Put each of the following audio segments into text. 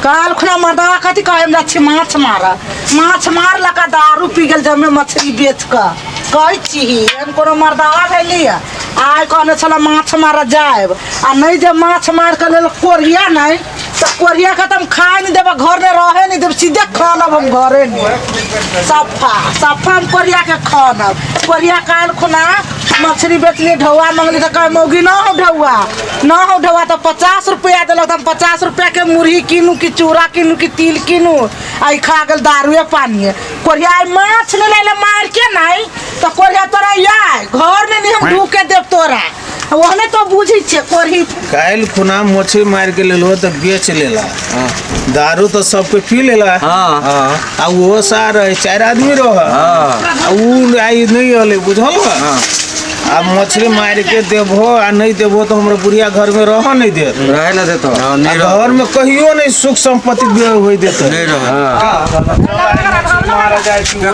काल खुना मर्दवा कथी कहे हम जाइ छी माछ मारऽ माछ मारलक आ दारू पी गेल जमे मछली बेच कऽ कहै छी एहन कोनो मर्दवा भेली आइ कहने छलहुँ माछ मारऽ जायब आ नहि जे माछ मारि कऽ लेल कोरिया नहि तऽ कोरिया के तऽ हम खाए नहि देब घरमे रहे नहि देब सीधे खनब हम घरेमे सफा सफा हम कोरिया के खनब कोरिया काल्हि खुना मछली बेचली ढौआ मंगली तऽ कहे मौगी न हो ढौआ न हो ढौआ तऽ 50 रुपया देलक तऽ हम 50 रुपया के मुरही कीनू कि चूड़ा कीनू कि तिल कीनू आ ई खा गेल दारुए पानिए कोरिया आइ माछ नहि लैले मारि के नहि तऽ कोरिया तोरा आय घरमे नहि हम ढूके देब तोरा ओहने तो बुझै छियै कोरही काल्हि खुना मछली मारि के लेलो तऽ बेच लेला दारू तऽ सबके पी लेला हाँ। आ ओहो सार रहे चारि आदमी रह आ उ आइ नहि अलै बुझल आ मछली मारि के देबहो आ नहि देबहो तऽ हमरा बुढ़िया घर में रह नहीं देत रहे ना देतो आ घर में कहियो नहीं सुख संपत्ति होय देत नहीं रहे मारा जाइ छी हाँ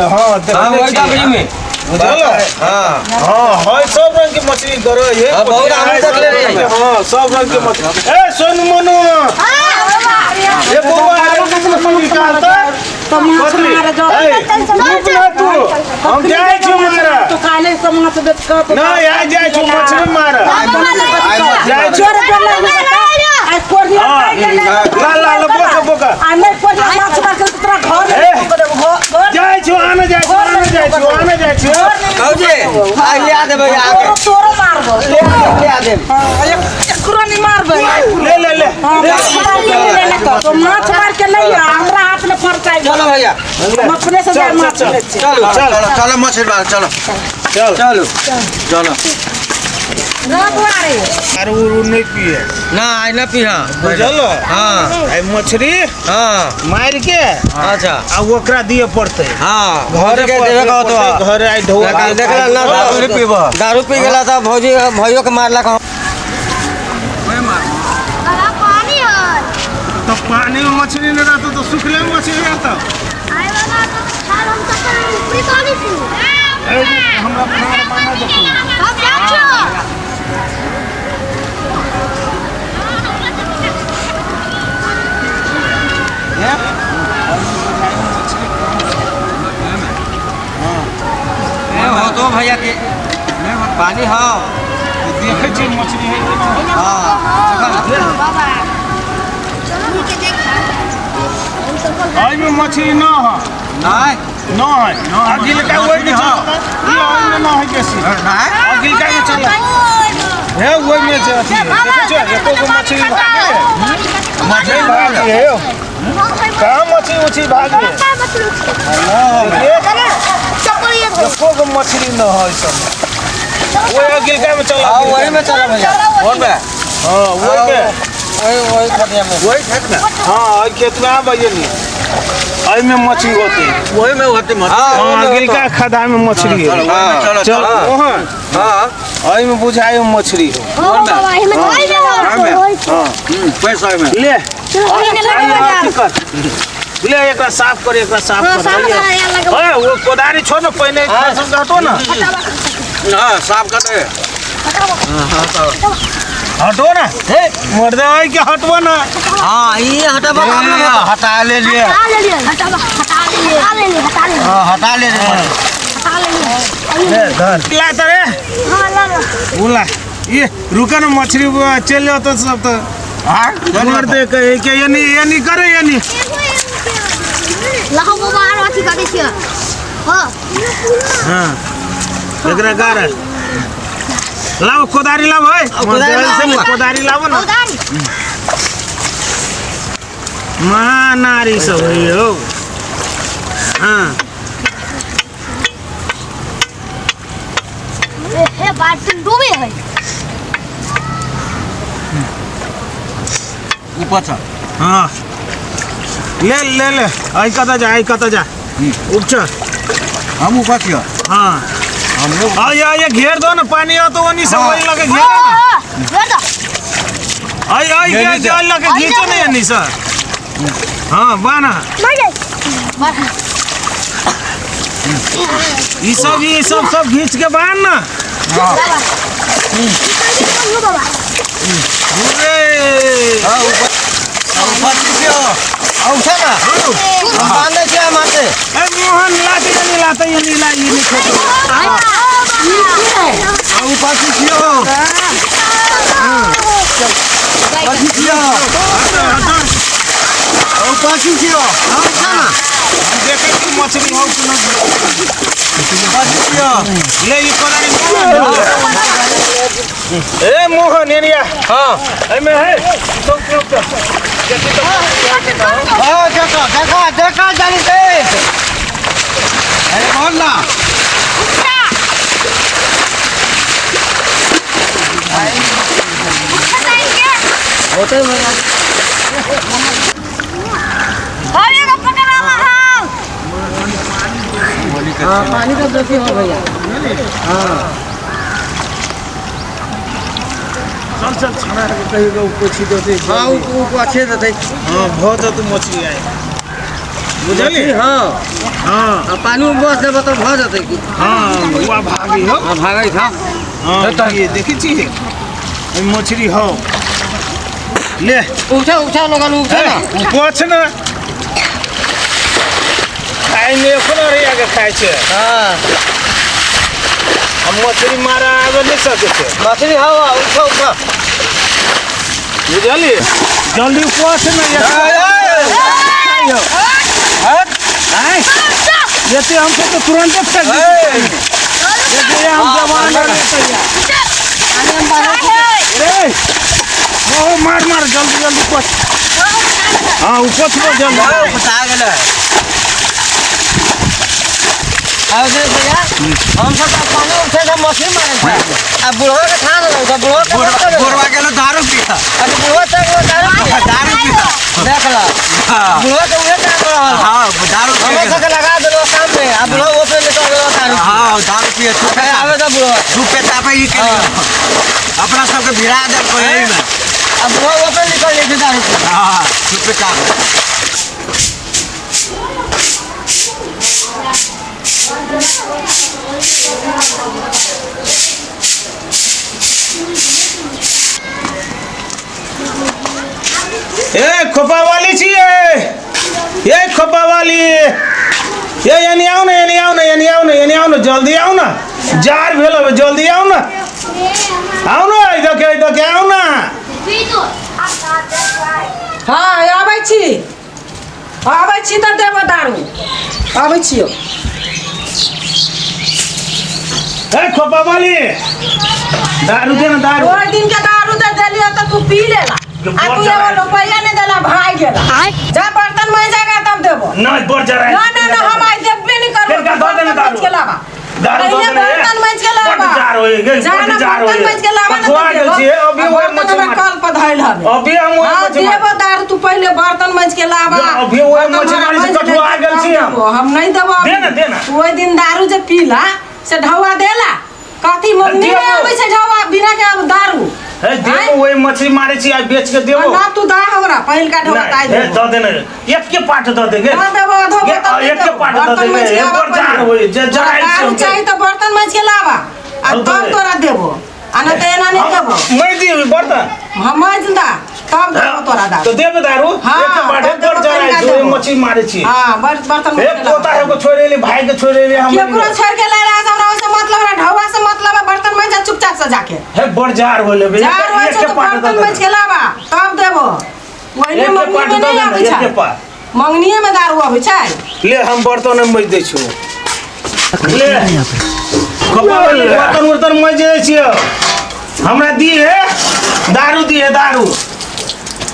हाँ वही डबरी में बुझल हाँ हाँ है सब रंग के मछली गरई है हाँ, बहुत आदमी देखले रहियै। हाँ सब रंग के मछली ए सोनू मोनू ए बौआ अरे मछली निकाल त तो माछ मारे जो ए, रुक ना तू हम जाइ छी मारा तो काले से माछ बेच कऽ तो नहीं आज जाइ छी मछली मारा जाइ छी चोर पे लग आ कोरिया हाँ, ला ला ला बोका बोका आ नहीं कोरिया माछ मार के तोरा घर ए। में घर जाइ छी आने जाइ छी आने जाइ छी आने जाइ छी कौजे आ लिया देबै आके तोरो तोरो मारबो लिया लिया देब हाँ, एकरो नहीं मारबै ले ले ले हाँ, माछ मार के नहीं लेना तो तो माछ मार के नहीं आ हमरा हाथ में फरचाई चलो भैया हम अपने से जाय माछ चल, ले छी चलो चल। चलो चलो मछली मार चलो चल चलो चलो अरे उ नहीं पिए ना आई ना पीहा बुझल हाँ आई मछली हाँ मारि के अच्छा आ ओकरा दिए पड़तै हाँ घरे के देबे का तो घरे आई ढौआ देखला ना दारू पीबो दारू पी गेला त भौजी भैयो के मारलक बड़ा पानी है तो पानी में मछली नहीं रहता तो सूखले में मछली रहता आए बाबा तो खाल हम तो पर ऊपरी पानी थी हमरा फाड़ बान्ह देखू हम जा छो हो तो भैया के पानी हो देखै छी मछली है कि नहीं। हाँ बाबा चलो नीचे देख हम सबको एहिमे मछली न है नहीं न है अगिलका ओहिमे चलता ई ओहिमे न है बेसी अगिलका में चल हे ओहिमे जे अथी है देखै छियै एको गो मछली भागे मछली भागे हे कहाँ मछली उछली भागे एको गो मछली न है सब ओहि अगिलका में चल हाँ वही में चलो भैया कौन में हाँ ओहि में वही वही खटिया में वही खेत में हाँ एहि खेत में आबै नी एहिमे मछली होते वही में होती मछली हाँ अगिलका खदा में मछली है चलो चल चलो वहाँ हाँ एहिमे बुझाइ मछली हो पैसा में ले अथी कर ले एकरा साफ कर एकरा साफ कर ओए वो कोदारी छोड़ ना पहले फसल हटो ना हाँ साफ कर दे हटो ना हे मर्दा है के हटबो ना हाँ ये हटाबो काम ना हटा ले लिए हाँ हटा ले लिए ले धर ला तरे बोला ये रुका ना मछली वो चल जाओ तो सब तो हाँ मर दे कहे के यानी यानी करे यानी हां एकरा गार लाओ कोदारी लाओ है कोदारी लाओ। से कोदारी लाओ ना महानारी सब है हो हाँ डूबे है ऊपर चल हाँ ले ले ले आई कता जा आई कता जा उपचर हम ऊपर छियो हाँ हम लोग आ या ये घेर दो ना पानी आ तो वनी सब वही लगे घेर ना आई आई घेर घेर दे। जाल लगे घीचो नहीं यानी सर हाँ बाना ये सब सब घींच के बांध ना अरे हाँ ऊपर ऊपर छियो औ ना हम बांधे छियै माथे ए मोहन लाते ये लाते ये नीला ये नहीं खेतो आ ऊपर से छियो पाछू छियो औ पाछू छियो औ ना हम देखे कि मछली हो कि नहीं पाछू छियो ले ये कोना नहीं मोहन ए मोहन एनिया हां एमे है तो क्यों तो हां देखो देखो देखो जानी से अरे बोल ना होते भैया हां पानी का बेसी हो भैया चल चल छना के कहियो के ऊपर देते हां ऊ अच्छे देते हां बहुत तो मछली आए बुझली हां हां आ पानी में बस देबो तो भ जतै की हां बुआ भागी हो हां भागै था हां ये देखी छी ये मछली हो ले उठा उठा लोगन उठा ना ऊपर ना खाइ में एखनो रही आके खाइ छै हां हम मछली मारा आबे नहीं सके छै मछली हवा उठा उठा बुझली जल्दी ऊपर ना आय जते हमको तो तुरंत फेंक दे जते हम जवान रहे तैयार रे ओ मार मार जल्दी जल्दी पछ हां ऊपर पर जल्दी बता गेलै अरे भैया हम सब तो पानी उठे के मछली मारे थे आ बुढ़वा के खा लेलौ तो बुढ़वा के बुढ़वा गेलो दारू पीता अरे बुढ़वा तक वो दारू पी दारू पीता देख ला बुढ़वा के उहे काम रहल हाँ दारू पी हमरा सबके लगा देलो काम में आ बुढ़वा वो पे निकल गेलो दारू हाँ दारू पिए तू पी आवे तो बुढ़वा धूपे तापे ही के अपना सबके भिड़ा देल कोई एही में आ बुढ़वा वो पे निकल जाइ छै दारू पी हाँ धूपे तापे ए खोपा वाली छियै ए खोपा वाली ए एनी आउ ने एनी आउ ने एनी आउ ने एनी आउ ने जल्दी आउ ने जार भेल हबे जल्दी आउ ने आउ ने इधर के आउ ने हँ आबै छी आबै छी तऽ देबो दारू आबै छियौ ए खोपा वाली दारू दे ना दारू ओहि दिन के दारू दे देलियो तऽ तू पी लेला आ तू एगो रुपैया नहि देला भागि गेला जा बर्तन में जाएगा तब देबो नहीं बढ़ जा रहा है ना ना ना हम आज देबे नहीं करबो फिर का दऽ देना बर्तन दारू। माँजि के लाबा दारू दऽ पहिले देना, ए। बर्तन माँजि के लाबा बड्ड जार होय गे, जा बड्ड ना जार बर्तन होय। माँजि के लाबा ना पछुआ तब गेल देबो। छियै, अभी आ ओहे बर्तन मछली हमरा मार- कल पर धइल हवे अभी हम ओहे हाँ, मछली मार- देबो दारू तू पहिले बर्तन माँजि के लाबा जा, अभी ओहे बर्तन मछली हमरा मारी से माँजि कठुआ ले, गेल तब छी हम। देबो। हम नहीं देबो दे ना, दे ना। तू ओहि दिन दारू जे पीला से ढौआ देला कथी मम्मी देबो। नहीं आबै छै ढौआ बिना के अब दारू हे देबो ओहे मछली मारे छी आ बेच के देबो ना तू दा हमरा पहिलका ढौआ नहीं ताइ हे देबो दऽ देने एक के पाट दऽ देंगे ना देबो आधो ये, बर्तन नहीं एक के देबो। पाट दऽ बर्तन देंगे माँजि के एक लाबा बड़ जार पहिले। होय जे तोरा जराइ दारू छै चाही तऽ बर्तन माँजि के लाबा आ हम तब तो- तोरा देबो आ नहि तऽ एना नहि देबो मैं दी बर्तन हम माँजि दा तब देबो तोरा तो दारू देबे दारू हाँ, एक के पाट तब एक बड़ देबो, जराइ तनिका छै ओहे देबो। मछली मारे छी हाँ बर्तन हे माँजि के लाबा। पोता है को छोड़े ले भाई के छोड़े ले हम केकरो छोड़ के ले रहा हमरा ओइसे मतलब रहा ढौआ से मतलब है बर्तन माँजि जा चुपचाप से जाके हे बड़ जार होले बे जार होइ एक छै के तऽ पाट दऽ बर्तन देने। माँजि के लाबा तब देबो ओहिने एक के मंगनी पाट में दऽ नहीं देने, आबै एक के छै पाट मंगनिए में दारू आबै छै ले हम बर्तन में मजि दै छियौ ले खोपा वाली बर्तन उर्तन मजि दै छियौ हमरा दी हे दारू दी हे दारू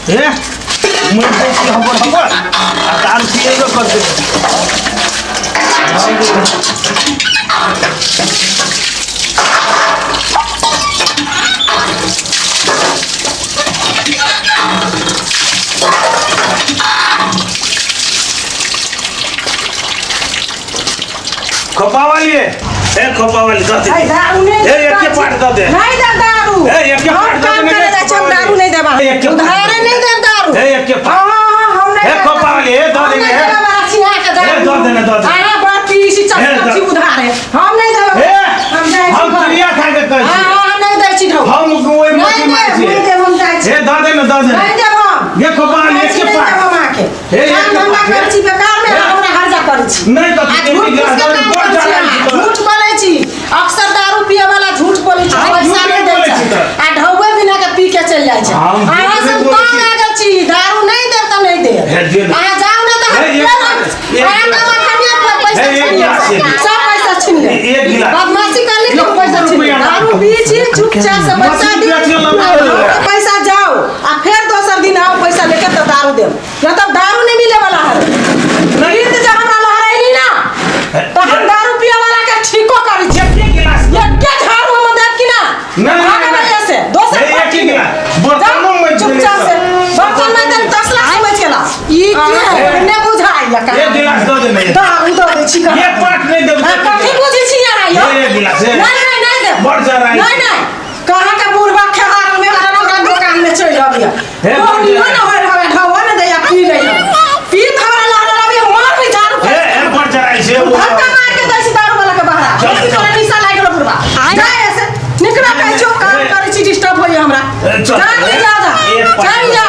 हे मजि दै छियौ हमर हमर आ दारू पिएबे करतै खोपा वाली ए खोपा वाली दऽ दे ऐ दारू नहीं ए, एके पाट दऽ दे। नहीं दे दारू ए, एके हम पाट दऽ काम देने करे जाइ छी हम दारू नहीं देबा ए, एके पाट उधारे नहीं देब दारू ए, एके पाट। हाँ हाँ हाँ हम नहीं ए, देब। खोपा वाली, ए, दऽ हम देने, नहीं ए। देब हमारा छिना के दारू ए, दऽ देने, दऽ देने। अहाँ बड़ पीसी ए, चस्का छी दऽ- उधारे हम नहीं देब ए हम जाइ छी हम घर। क्रिया खा के कहै हाँ छी हाँ हम नहीं दै छी ढौ हम ओहि नहीं मछली मारै देब नहीं छियै देब हम जाइ छी ए दऽ दे ने दऽ दे नहीं देब हम ये खोपा हम वाली, जाइ छी, एके नहीं पाट। देब हम अहाँके। अहाँके। हे, काम एक धंधा हे। करै छी बेकार में, हे। हमरा हर्जा करै छी। नहि तऽ आ तू झूठ एक गिलास फूस के दऽ काम बड़ करै छी जराइ अहाँ, छी तोरा। झूठ बोलै छी। अक्सर दारू पिए वाला झूठ बोलै छै, हम पैसा झूठ नहि नहि दै बोलै छै। छी तऽ। आ ढौवे बिना के पी के चलि जाइ छै। हम झूठ अहाँ नहि सब बोलै तंग छी। आ गेल छी, दारू नहि देब तऽ नहि देब। हे, दे दे। अहाँ जाउ ने तऽ हे, हम एक फेर गिलास, एक अहाँ गिलास। तऽ अखनिये पर पैसा हे, एक छीन लेब। गिलास, एक गिलास। सब पैसा छीन लेब। एक गिलास। बदमाशी करली तऽ पैसा छीन लेब। रुपैआ दारू पी छी, चुपचाप से पैसा मछली दी। बेच लेलहुँ। आ ढौवे पैसा जाओ आ फेर दोसर दिन आओ पैसा लेके तऽ दारू देब, नहीं तब दारू नहीं मिले वाला है। फिर तो जब हमरा लहरैली ना तो हम दारू पिए वाला के ठीको करै छी। एक गिलास। एके झाड़ू हम देब कि ना? नहीं, नहीं, भागब नहीं। एहिया से, दोसर नहीं, एक पार्टी ही में। गिलास। बर्तनो जाओ, मत चुपचाप से। देने। बर्तन में देब, 10 लाख समझ गेला। ई की है? ने बुझाइया का। एक गिलास दऽ देने। दारू दऽ दै छी कहाँ? एक पाट नहि देब। हाँ, कथी बुझै छी अहाँ यौ? एक गिलास, एक। नहीं, नहीं, नहीं देब। बड़ जराइ। नहीं, नहीं। कहाँ के बुढ़बा खेहार में हरा हमरा दुकान में चलि अबिया। हे, बड़ बोलियो जराइ। न होय रहै, ढौआ न दैया, पी लैया। पी तऽ हमरा लहर अबिया, मार भी झाड़ू। हे, हे, बड़ जराइ छै। धक्का मार के दै छी दारू वाला के बहरा। चल, बेसी चल। तोरा निशा लागि गेलो बुढ़बा। जा ऐसे निकला कहै छियौ, काम हे। करै छी, डिस्टर्ब होइया हमरा। हे, चल। जा के जा जा। एक पाट। चल जा।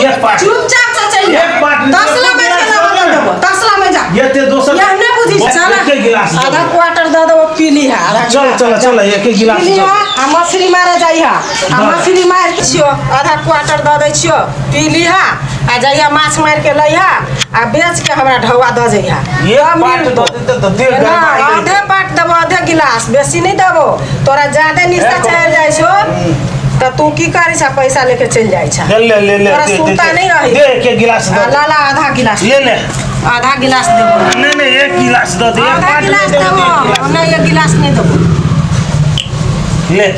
एक पाट। चुपचाप से चलि जा। एक पाट। तसला में एक चला गिलास बदल दऽ देबो। तसला में जा। एते दोसर यह नहि बुझी बस चल। एके गिलास दऽ आधा दे। क्वार्टर दऽ देबो, पी लीहा। आधा चल, गिलास। चल, चल, एके गिलास पी लीहा दऽ। आ मछली मारे जाइहा। आ दऽ। मछली मारि छियो, आधा क्वार्टर दऽ दै छियो, पी लीहा आ जइहा माछ मारि के लइहा आ बेच के हमरा ढौआ दऽ जइहा। एक तब पाट मिलतौ। दऽ देतै तऽ देह ना, गरमाइ आधे जैतै। पाट देबो, आधे गिलास, बेसी नहि देबो। तोरा ज्यादे निशा एक- चढ़ि जाइ छौ तऽ तू की करै छह, पैसा लेके चलि जाइ छह। ले ले ले ले तोरा दे, दे, सुरता दे। नहि रही। दे एक गिलास आ दऽ दे। ला ला आधा गिलास। ले ले। आधा गिलास देबो। नहीं नहीं, एक गिलास दऽ दे। एक आधा पाट गिलास नहि देबो, देबो। एक गिलास। नहि, एक गिलास नहि देबो। ले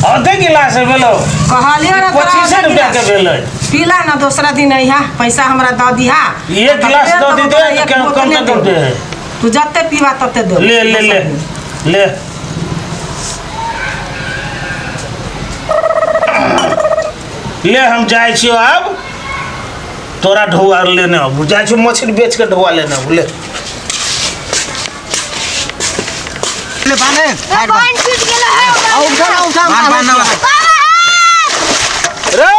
आधे गिलास भेलो। कहलियो ना तोरा 25 आधा रुपया के गिलास। भेलै। पीला ना दोसरा दिन अइहा, पैसा हमरा दऽ दिहा। एक गिलास फेर दऽ देबो दीते तोरा, तऽ एक कम बोतले कम तऽ देबो। दे। तू जते पीबा तते देबो। ले ले ले ले ले, हम जाइ छियौ आब तोरा ढौआ लेने आबू। जाइ छियौ मछली बेच के ढौआ लेने आबू। ले ले बाने। बांध टूट गेल है। आ उठा ना, उठा। बान, बान, बान। रे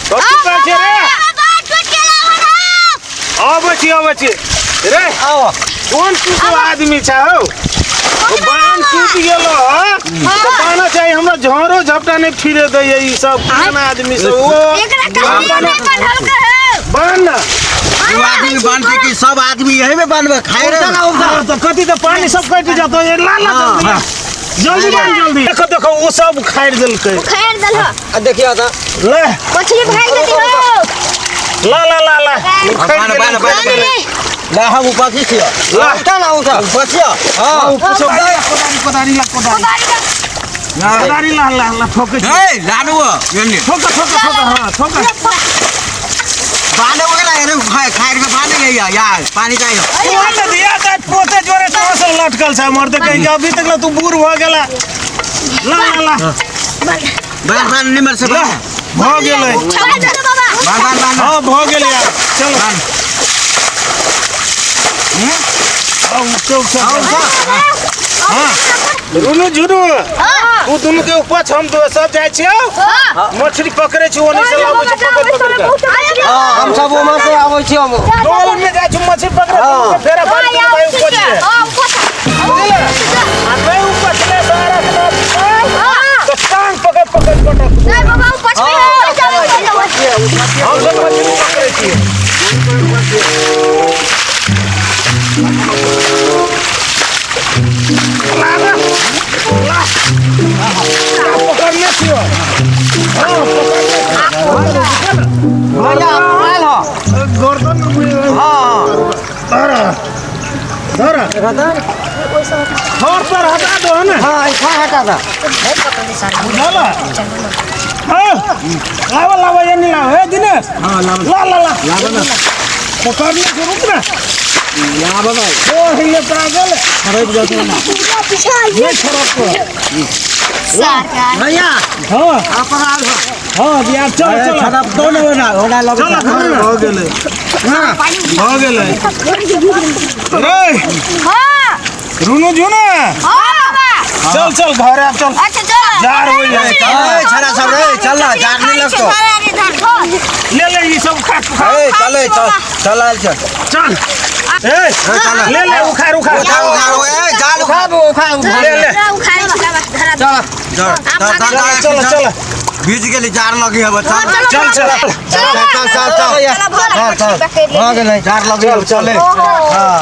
कथी कहै छै रे? बांध टूट गेल है। अबै छी, अबै छी रे। आओ। कोन तू आदमी छ हौ? ओ बान्ह टूटि गेलो हँ तऽ बान्ह चाही हमरा। झोरो झपटा नहि फिरे दैए ई सब। कोन आदमी सब ओ? एकरा कहियो नहीं बांधल के है। बान्ह ना। दू आदमी बांधते कि सब आदमी यही में बांधबे खाए रे? उठा ना, उठा। हाँ, तऽ कथी तऽ पानी सब कटि जेतौ। ये ला ला, जल्दी जल्दी बान्ह, जल्दी। देखो देखो, ओ सब उखाड़ि देलकै। उखाड़ दल हो। आ देखियो तऽ। ले। मछली भाग जती हो। ला ला ला ला, उखाड़ि बान्ह, देलकै। बान्ह, बान्ह, बान्ह। ला, हम उपासी छियो। ला। उठा ना, उठा, उपासी। हाँ। कोदारी, कोदारी ला, कोदारी, कोदारी ला ला ला, ठोकै छी। ए लानु ये। ठोक ठोक ठोक, हाँ ठोक। बांधे वगैरह अरे खाए खाए के बांधे गई यार, पानी चाहिए। तू तऽ दिया तऽ पोते जोरे तोरा सब लटकल छै मरते कहीं के। अभी तक ला तू बूढ़ भऽ गेला। ला ला ला। बांध बांध निमर से ला बांध। भऽ गेलै। बांध दे बाबा। बांध बांध बांध। हाँ, भऽ गेलै यार, चल। बांध। हाँ, उठो उठो। हाँ रुनु झुनु, तू दुनू के ऊपर, हम दो सब जाइ छियौ, मछली पकड़ै छी, ओने से लाबै छी पकड़ पकड़ के। हाँ, हम सब उम्हर से आबै छी हम। डोल में जाइ छी मछली पकड़े, दुनू के फेरा फाड़ी दुनू भाई ऊपर छियै। आ नहीं ऊपर सारा के तो टांग पकड़ पकड़ पटक। हम सब मछली पकड़ै छियै। ला ला ला, पकड़ने छियो। हाँ, पकड़ने। भैया आयल हो। गर्दन में। हाँ। धर धर, थर पर हटा दो ना। हाँ, ऐसा हटा दा। बुझल? हाँ, लावा लावा, ये नहीं लावा। ए दिनेश, हाँ, लावा। ला ला ला। लावा ना। पकड़ने से रुक ना। लावा भाई। ओ हिले पागल। खराब जाते ना। ये खराब को। भैया। हाँ। अपन आयल हो। हाँ जी, आप चल चल। खराब तो ना होना होना लग। चल, घर हो गेलै। हाँ, हो गेलै रे। रुनु जुना, चल चल, घर आब चल। जार होइ है। ए छड़ा सब रे, चल ना, जार नहीं। ले चल चल आयल चल। चल ए ले ले उखाड़ उखाड़ उठा उठा ए जाल उठा। उखाड़ उखाड़। ले ले उखाड़ धरा। चल चल चल चल चल भीज गेली जार लगी हब चल चल चल चल चल चल चल चल चल हो गेलै। जार लगी हब चल। हां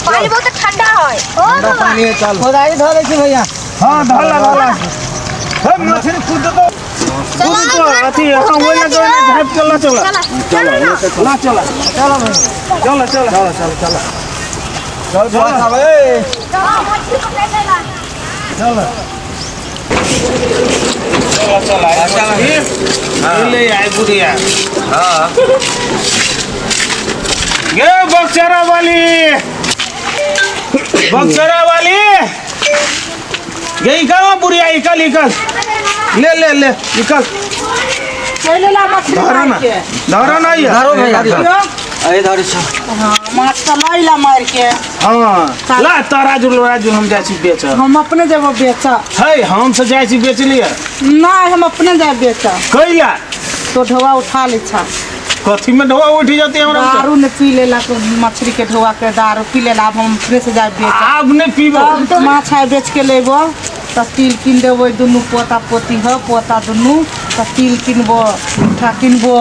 पानी बहुत ठंडा है। ओ ठंडा पानी है चल। खोदाई धऽ दै छी भैया। हां धला धला हे मछली कूद दो कूद तो अथी हां ओइ लगे झाप के ल चल चल ल चल चल चल चल चल चल चल चल ए मछली पकड़ लेला। चल चल चल ले आए बुढ़िया। हां गे बक्सरा वाली बक्सरा वाली गे निकल ना बुढ़िया निकल निकल ले ले ले निकल। चलि ला मछली धरो ना मार के। धरो ना ये धरो भैया देखियो। अरे धरे छ। हाँ माछ तऽ लऽ ला मार के। हाँ ला तराजू राजू हम जाइ छी बेच। हम अपने जेबो बेच। है हम से जाइ छी बेच लिए। नहीं हम अपने जाए बेच। कैला तो ढोआ उठा ले छा। कथी में ढोआ उठ जाती हमरा दारू ने पी लेला तो मछली के ढोआ के दारू पी लेला। अब हम अपने से जाए बेच। आब नहीं पीबो। तब माछ आइ बेच के लेबो तऽ तिल कीन देबो दुनू पोता पोती ह पोता दुनू तऽ तिल किनबो मीठा किनबो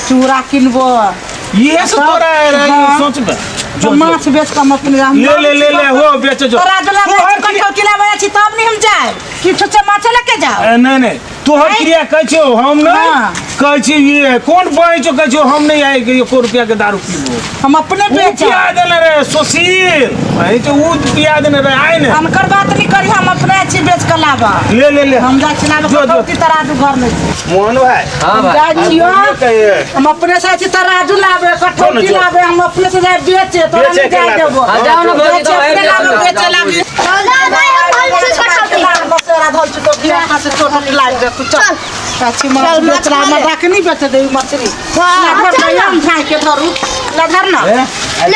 चूड़ा किनबो। ये सब तोरा हाँ। सोचबे तो माछ बेच के हम अपने ले ले ले ले हो बेच जो तोरा जो लाबै तोहर छी कठौती लाबै छी तब नहीं हम जाए किछु से माछ लेके जाओ। नहीं नहीं तोहर क्रिया कहै छियौ हम नहीं हाँ। कहै छी ये कोन बहै छौ कहै छियौ हम नहीं आइ के एको रुपया के दारू पीबो। हम अपने उ बेच पिया देने रहे सुशील वही तो उ पिया देने रहे आइ ने अनकर बात नहीं करी हम अपने छी बेच के लाबा। ले ले ले हम जाइ छी लाबे जो, जो। कठौती तराजू घर में छी। मोहन भाई हां भाई जाइ छियो कहिए हम अपने से छी तराजू लाबे कठौती जो। लाबे हम अपने से जाए बेचे तोरा बेचे नहीं के जाए लाबे। देबो। हाँ, जाओ ना भौजी, बेचे तो अपने है, लाबे जाओ, बेचे जाओ, लाबे। ना हम धल छी कठौती। बसेरा धल छी तो बिया से चोट लागि जेतौ चल। अच्छी माछ बेचला हमरा के नहीं बेचे देबी मछली। लधर नहीं हम खाए के धरू लधर ना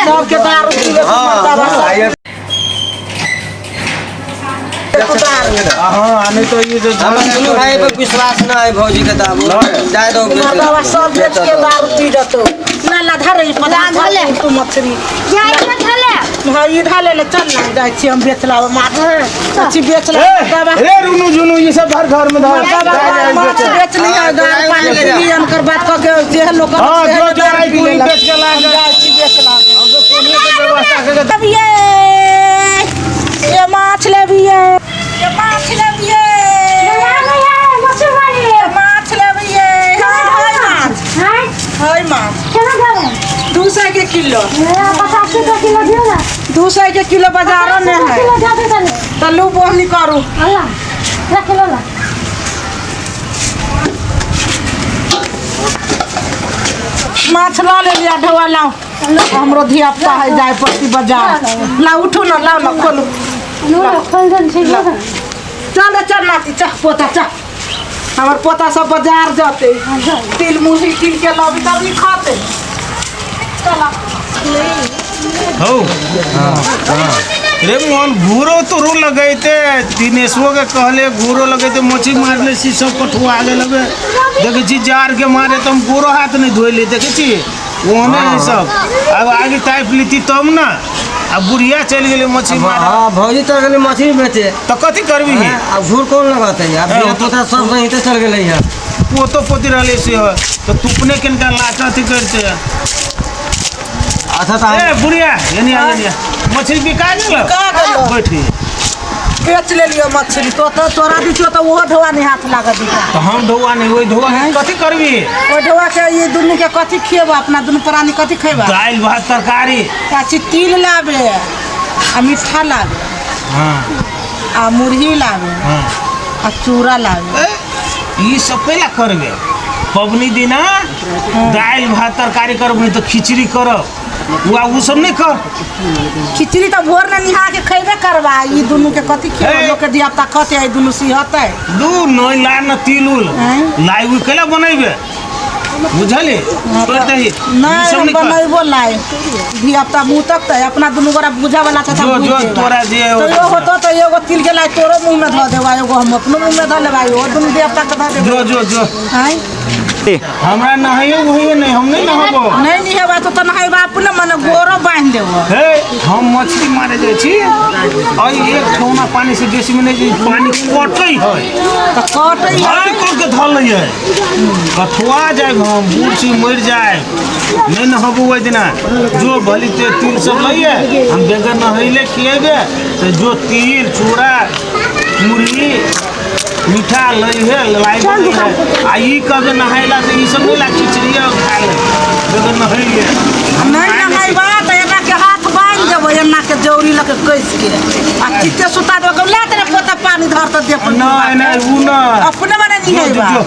सबके दारू पीबे से मरदा हां हां नहीं तो ये जो हमरा दुनू भाई पर विश्वास न है भौजी के दाम जाय दो बेच। मरदावा सब बेच के दारू पी जतो ना लधर ई पता धले। तू मछली जाय में धले। हाँ इधर ले ले चल ना जाइ छी हम बेचला माछ अच्छी बेचला ए रे रुनु जुनु ये सब धर घर में धर मरदावा माछ बेच लिया दारू पानी पी लिया अनकर बात कह के जे लोग हां जो जो आई कोई बेच के ला जाइ छी बेचला। हम सब कोने के व्यवस्था के लेबियै ये माछ लेबियै ये माछ लेबियै ये माछ लेबियै। हाय माछ हाय माछ 200 के किलो 200 के किलो बाजार में है। तलू बोहनी करू माछ ला ले लिया ढोआ लाओ हमरो धिया पुता है जाए पड़ती बाजार। ला उठू ना लाओ ना खोलू चल चल नाती चल पोता चल हमर पोता सब बाजार जते तिल मुही कीन के लाबी तब नहीं खाते। चला हो रे मोहन घूरो तोरो लगैते दिनेशो के कहले घूरो लगैते मछली मारले छी सब कठुआ गेल हबे। देखै छी जार के मारे तो हम गोरो हाथ नहीं धोइले देखै छी ओहने है सब। अब आगे तापि लीती तब ना। अब बुढ़िया चलि गेलै मछली मारे। हां भौजी चल गेलै मछली बेचे तऽ कथी करबी? अब घूर कौन लगतै? अब ए, धिया पुता सब सहिते चल गेलै है। पोतो पोती रहलै से तऽ तुपने किनका लाके अथी करते। अच्छा तऽ ए बुढ़िया एनी आ एनी आ। मछली बिका गेल? बिका गेलौ। बैठी बेच लेलियो मछली तो तो तोरा दिछो तो ओहो ढोआ नहीं हाथ लागत दिखा। तो हम ढोआ नहीं ओहि ढोआ के कथी करबी? ओहि ढोआ के ये दुनू के कथी खिएबा? अपना दुनू प्राणी कथी खेबा? दालि भात तरकारी। काची तिल लाबे आ मीठा लाबे हाँ आ मुरही लाबे हाँ आ चूड़ा लाबे। ई सब कैला करबे? पबनी दिना दालि भात तरकारी करब नहीं तो खिचड़ी करब उ सब नहीं कर। खिचड़ी तो भोर में निहा के खेबे करबा। ई दुनू के कथी खेबा? लोग के धिया पुता खते ई दुनू सिहतै। दू नहीं ला न तिल उल लाई उ कैला बनैबे बुझली? नहीं नहीं हम बनैबो लाई धिया पुता मुँह तक त अपना दुनू गोरा बुझा वाला चाचा जो जो तोरा जे तो एगो होतो तो एगो तिल के लाई तोरो मुँह में धऽ देबा एगो हम अपनो मुँह में धऽ लेबा ओ दुनू धिया पुता के धऽ देबा। जो जो जो आँय हमरा नहाइयो होइए नहि, हम नहि नहबो। नहि नहेबा तो नहेबा अपने मने गोरो बान्हि देबो। हे, हम मछली मारे जाइ छी, अइ एक ठौना पानी से बेसी में नहि जाइ, पानी कटै है। तऽ कटै है। भाय कर के धऽ लै है, कठुआ जाय, हम बूढ़ छी, मरि जाय, नहि नहबो ओहि दिना। जो भली ते तिल सब लैए, हम बेगर नहैले खिएबे तऽ जो तिल चूड़ा मुरही मीठा लै है, लाई है। आ ई कहबे नहाइला तऽ ई सब नहि ला, खिचड़ी खा ले बेगर नहैले। नहि नहेबा तऽ एना के हाथ बान्हि देबो, एना के जौरी लऽ के कसि के आ चित्ते सुता देबो। ला तेरे पोता पानी धर तऽ दे। नहि नहि, उ नहि। अपने मने जो, जो, नहेबा जो।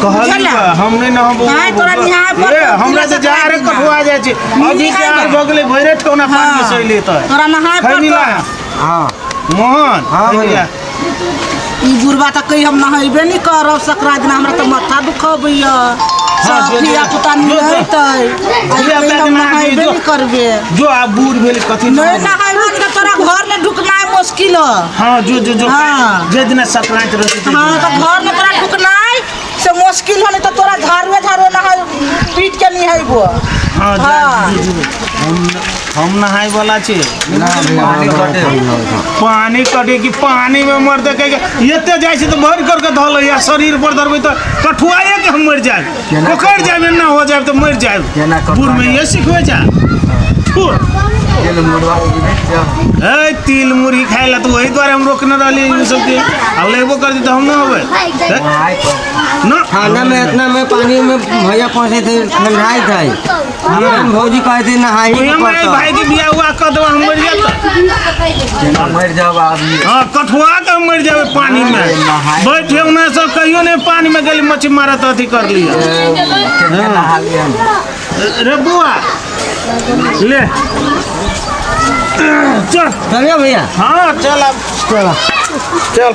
कहली बुझला? हम नहि नहबो। नहि, तोरा निहाय पड़तौ, ए, हमरा तऽ तिला जाड़े संक्रांति कठुआ जाइ छै। अभी निहाय जाड़ बा। भऽ गेलै, भरिए ठेहुना पानी हाँ। से अयलै तऽ। तोरा नहाय खैनी पड़तौ। ला। हाँ। मोहन। हाँ, खैनी भैया। ला। ई बुढ़बा तऽ कही हम नहेबे नहि करब संक्रांति दिना, हमरा तऽ माथा दुखबैया, हाँ, सब जो, धिया पुता जो, जो। नहेतै आ ई धिया कही पुता हम के नहा नहेबे जो। नहि करबे। जो, आब बूढ़ भेल कथी। नहि नहेबा तऽ तोरा घर मे ढुकनाइ मुश्किल है। हाँ, जो जो जो। हाँ। जे दिना संक्रांति रहतै ताहि हाँ दिना। तऽ घर मे तोरा ढुकनाइ से मुश्किल है, नहीं तऽ तोरा झाड़ुए झाड़ुए नहाय पीट के निहेबो। हाँ, जा, हाँ। जो, जो। हम नहाय वाला छी। पानी कटे। पानी कटे कि पानी में मर दे के एते जाइ छै तऽ भरि कर के धऽ लैया, शरीर पर धरबै तऽ कठुआए के हम मरि जायब। केना पोखरि जायब, एना हो जायब तऽ मरि जायब। केना कठुआ बूढ़ में ये सिखबै जा। थू। तेल मुरवा ए, तिल मुरही खाय ला तऽ ओही दुआरे हम रोकने रहलियै ई सबके, आ लेबो करती तऽ हम न होबै। नहाय पर न। ठंडा में इतना में पानी में भैया पहुँचे थे, ठंडाई थे, हम भौजी कहे थे नहाई तू के हमरा पड़ता। भाई के बियाह हुआ कह देबा, हम मरि जायब तऽ। केना मरि जाब आदमी। हाँ, कठुआ के हम मरि जाबे पानी में। नहाय। बैठे उन्हें सब कहियो नहीं पानी में गेली मछली मारा तऽ अथी कर लिया। केना नहा लिया। रे बुआ, ले चल। चलिए भैया। हाँ, चल अब, चलो। चल।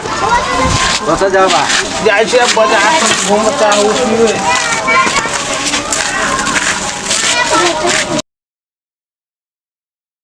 कतऽ जाबा? जाइ छी अब बाजार पर घूमता हूँ पीबै।